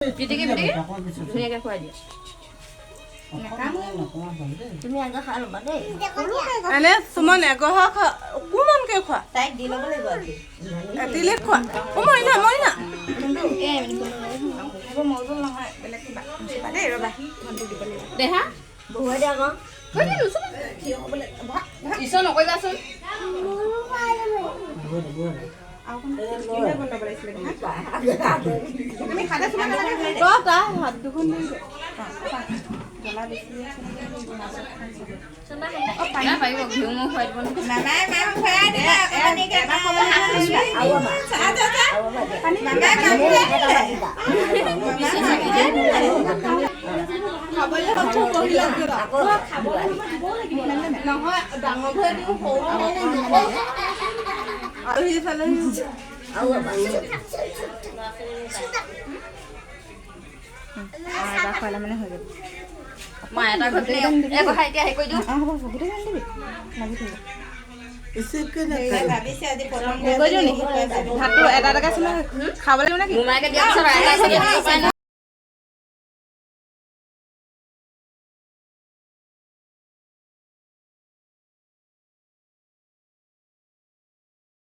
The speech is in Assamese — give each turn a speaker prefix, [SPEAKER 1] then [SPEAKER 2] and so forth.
[SPEAKER 1] পিটিকি পিটিকি ধুনীয়াকে খুৱাই দিয়ে।
[SPEAKER 2] তুমি আগে খাই ল'বা দেই।
[SPEAKER 3] এনে সুমন, এগহা খা, অকণমানকে খোৱা।
[SPEAKER 2] তাইক দি ল'ব লাগিব আজি।
[SPEAKER 3] এতিলে খোৱা। অ মইনা, মইনা, মৌজোল নহয়, বেলেগ কিবা দেই। ৰ'বা, ভণ্টি দিব লাগিব।
[SPEAKER 1] দেহা।
[SPEAKER 2] বহুৱাই দিয়া আকৌ।
[SPEAKER 1] ঈশ্বৰ নকৰিবাচোন।
[SPEAKER 3] বনাব লাগিছিলে। তুমি খালে চুমা নালাগে। তাৰ হাত দুখন ধুই দে। জ্বলা বেছি।
[SPEAKER 1] না, পাৰিব। ঘিউ মোক খুৱাই দিব নহয়।
[SPEAKER 3] মামাই মাম খুৱাই দিলে। এবাৰ খাব।
[SPEAKER 2] আৰু আমাৰ
[SPEAKER 3] মামাই মাম খুৱাই দিলে। খাবলৈ বহি।
[SPEAKER 2] আকৌ।
[SPEAKER 3] নহয়, ডাঙৰবোৰে দিওঁ, সৰু আলহী চালহী।
[SPEAKER 2] আৰু আমাৰ।
[SPEAKER 3] এবাৰ খোৱালে মানে হৈ যাব।
[SPEAKER 1] মই এটা ঘৰ এই কথা এতিয়া হেৰি কৰি দিওঁ।
[SPEAKER 3] অঁ, হ'ব, গোটেইখন দিবি, লাগি থাকিব। হেৰি কৰি দিওঁ নি ভাতটো? এটা এটাকে চোন খাব লাগিব নেকি?
[SPEAKER 1] মোমাইকে দিয়াৰ পিছত এটা।